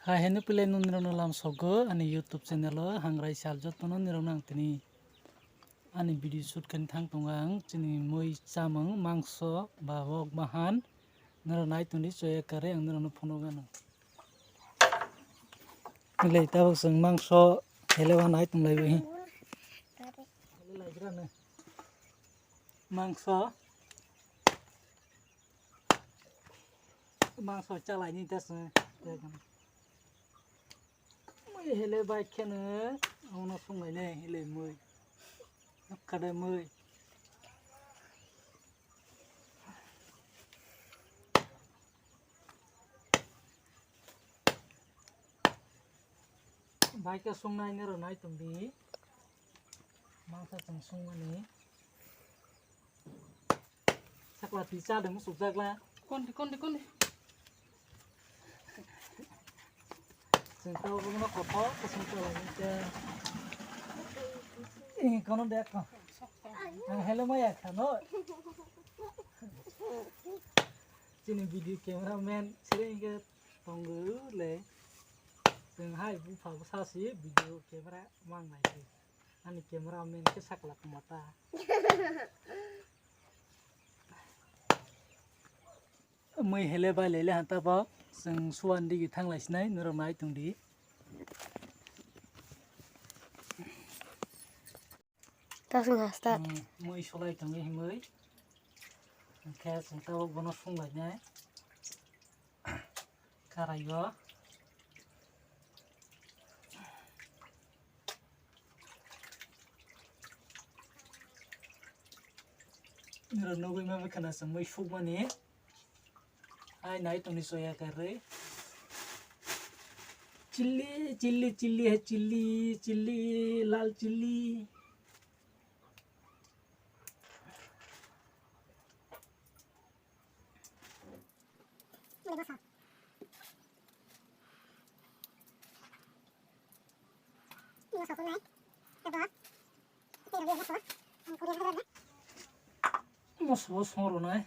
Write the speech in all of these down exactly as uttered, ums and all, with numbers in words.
Hai heno pile nunirokno lam sogo ani YouTube channel o hangrai sal jotono nirokno ang tini ani video shoot khaini thang tongo ang chini mui chamung mangso ba wok bahan nirok nai tongdi choya kare ang nirokno phunuk gano. Lei tabuk chwng mangso hele ba nai tonglai bai. Mangso. Mangso chalai ni das. Mui hele bai kheno ono sungai ne hele mui. Kada mui. Bai ka sungnai ne ro nai tong di. Mangsa tong sungmani. Sakla twi cha de musuk jakla. Kondi, kondi, kondi. Chwng tabo bono kothok kosong chalai ni khe. Eh, kono de ko. Ang hello maya khano. Chini video camera man sere hingke tongo le. Chwng hai bupha bwsa si video camera mang nai se. Ani camera man khe sakla koma ta. Mui hele bai lele han tabok chwng suan digi thanglai sinai norok nai tong di. Tasung hasta. Hmm, mui solai tongo himui. Hingke chwng tabok bono sunglainai. Karaio. Nirok nugui ma bwkhana chwng mui sukmani. Hai nai tongni soya karwi. Chilli, chilli, chilli, hai chilli, chilli, lal chilli. Moso bo song rwnai.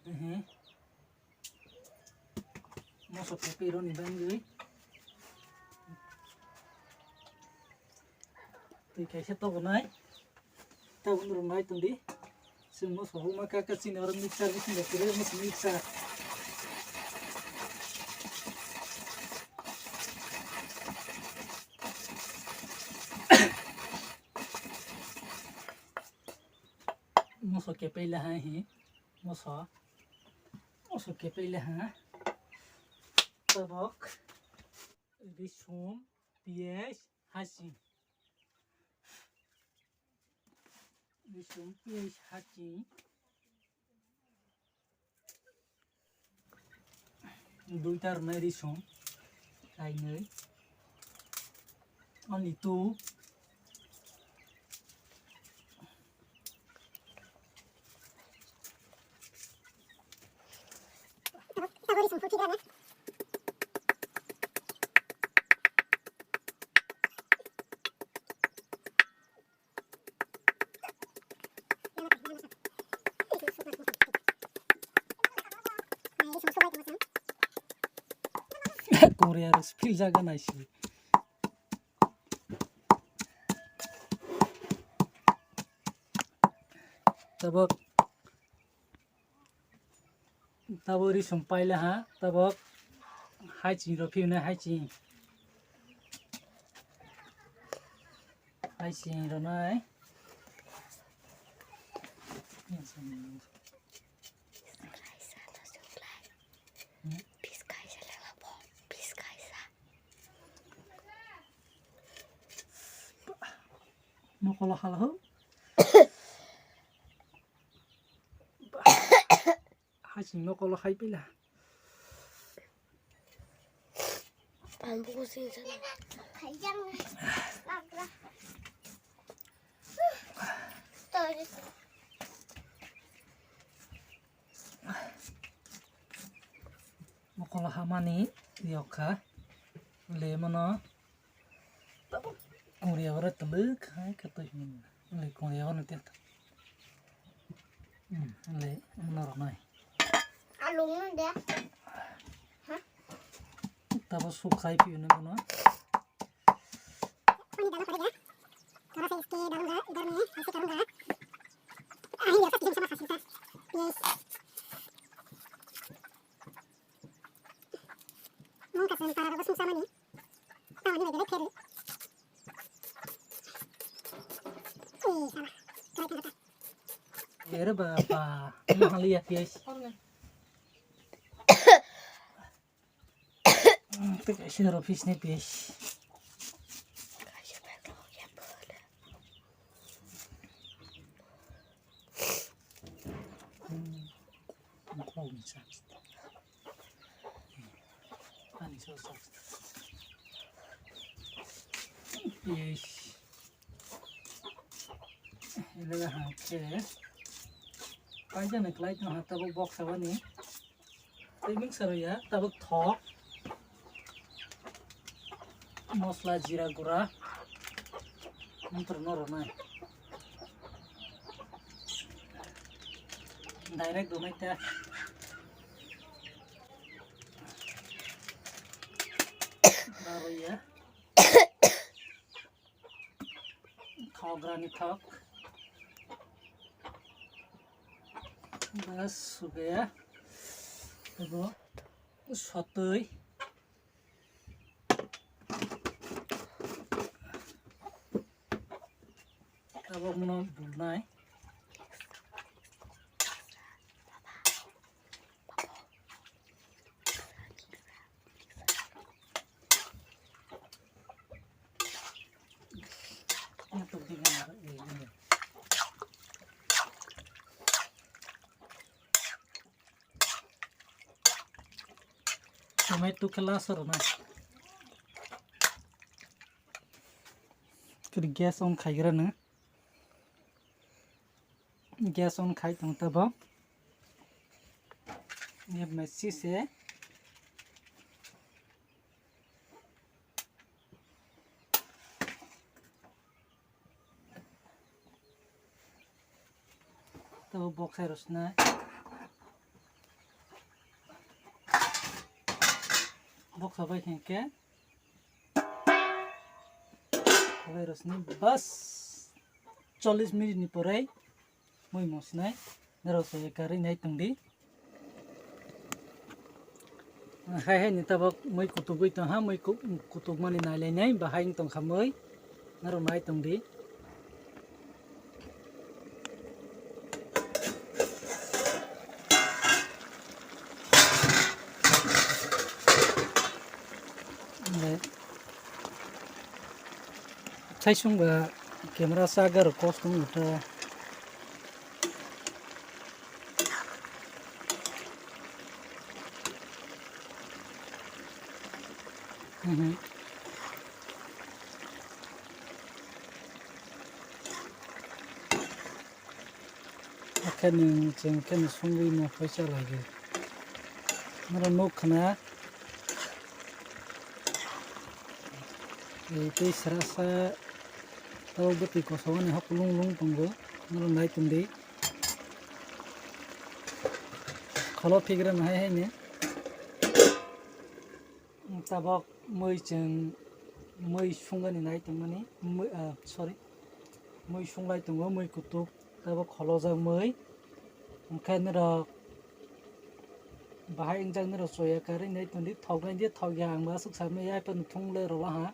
Ehe. Moso khe phi roni bangwi. Twi kaisa tobonai. Tabuk norok nai tongdi. Chwng moso huma kaka chini oro mixer bisingo kwrwi moso mixer. Moso kepeila hai hi. Moso. Moso kepeila ha. Tabuk. Risum, piyaj, haching. Risum, piyaj, haching. Duita rwnai risum. Kainwi. Only two. Korea rok phil jaga naisi. Tabuk. Tabuk risum paila ha, tabuk haiching rok phiyuna haiching. Haiching rok nai. Mokolo hala ho. Haiching mokolo hai pila. Pambu sing sana. Mokolo hamani yokha lemano. Kungri aboro tolok hai khe twi hwnwi le kungri aboro tei le norok nai. Alung no de. Ha? Tabo suk khai phi hwnwi bono. Ani dalo pore ga. Toro se iske dalunga, idarme, aise karunga. Ahi ya sasti sama sasti sa. Yes. Mungka sen para bos musamani. Tawani lagi lagi keri. Eh, sama. Kena kena. Ere baba, mahal ya guys. Tek sini office ni guys. Ani so so. Yes. Ele hangke. Kaijana klai tong ha tabuk box abani. Tei mixer ya tabuk thok. Mosla jira gura. Motor no ronai. Direct donai ta. Baru ya. Khograni thok. Bas, sugaya. Abo sotwi. Abo muno bulnai. Tomato khe last rwna. Kiri gas on khaigra nw. Gas on khai tong tabo. Ye masi se. Tabo box hai rosnai. Box bai khe. Khabai rosni bas chollish minute ni pore mui mosnai norok se karwi nai tongdi. Hai hai ni tabok mui kutugwi tongha, mui ku-, kutukmani nailainai bahai wng tongkha mui, norok nai tongdi. Saisung ba camera sa garo kos tong ta. Mhm. Akheno chwng kheno songwi no poisa lagi. Norok nuk khna. Ei tei srasa tabok bwtwi kosogani hok lung lung tongo. Norok nai tongdi. Kholo phigra no hai hai ni. Tabok mui chwng mui sungani nai tongmani, mui, ah, sorry, mui sunglai tongo, mui kutuk, tabok kholojak mui. Hwnkhe norok bahai wngjak norok choya karwi nai tongdi, thoknai di thokya ang bo aswk samya phano thunglai rwla ha.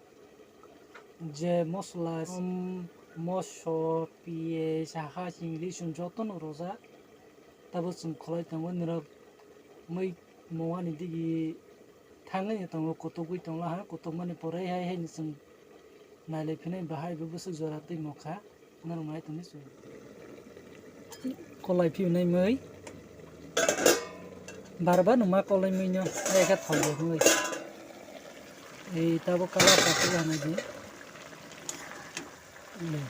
Je mosla, um, moso, piyaj, ha, chini, risum jotono rwjak. Tabok chwng kholai tongo, norok mui mowani digi thangwi tongo, kutugwi tongla ha, kutugmani pore hai hai ni chwng nailai phinai bahai bo bwswk jora twi mokha, norok nai tongwi chwng. Kolai phinai mui, barba numa kolai mui no, hai khe thok bo mui. Ei tabok colour ta khe nai di. Mhm.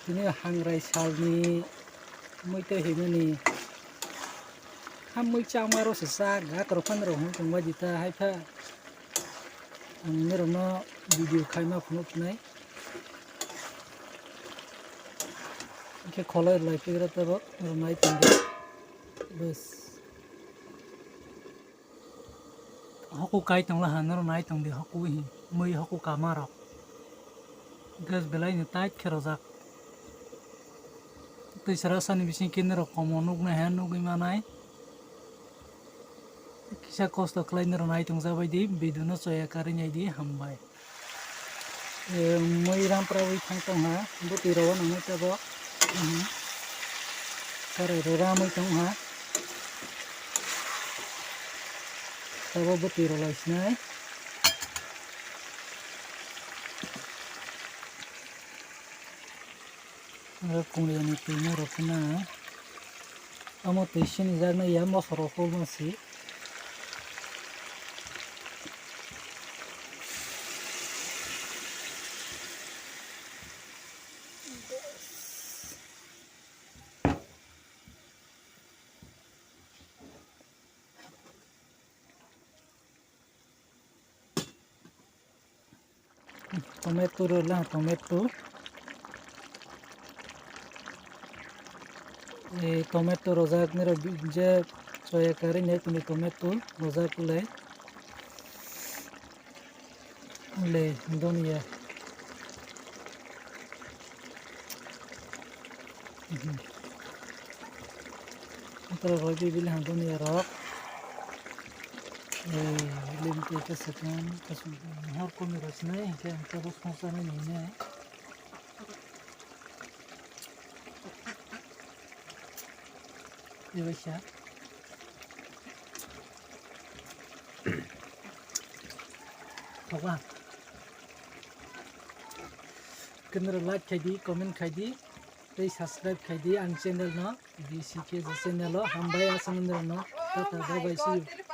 Tini hangrai salni mui tei himani ha mui chama rw se chak ga kwrwkhan rw hwn tongbai di ta hai pha ang norokno video khaima phunuk phinai. Khe kholai lai pigra tebo rwnai tongdi. Bes. Hoku kai tongla ha noro nai tongdi hoku hi. Mui hoku kama rok. Gas belai ni tight khe rojak. Twi sara sani bising khe noro komo nuknai ha nugwi manai. Kisa kosto khlai noro nai tongjabai di, video no choya karwi nai di, hambai. E, mui rampra wi thang tong ha, bwtwi rok nangwi tabok. Mhm. Karai rok ramwi tong ha. Tabok bwtwi rok lai sinai. Aro kungri ni twi no rok na. Amo twi sini jak na ya moso rok hol ma si. Tomato rw lang tomato. E, tomato rojak nirok bi-, je choya karwi nai tini tomato rojak le. Le, donya. Mhm. Antara roi bibili hang donya rok. Eh, lim tei ka second, ka sum, hor kumi rok sinai, hingke ang tebo songsa nai nini. Ebaisa. Thoka. Kenro like khai di, comment khai di, tei subscribe khai di ang channel no, B C K G channel o. Hambai aswk nini rok no. Tata, bye bye, see you.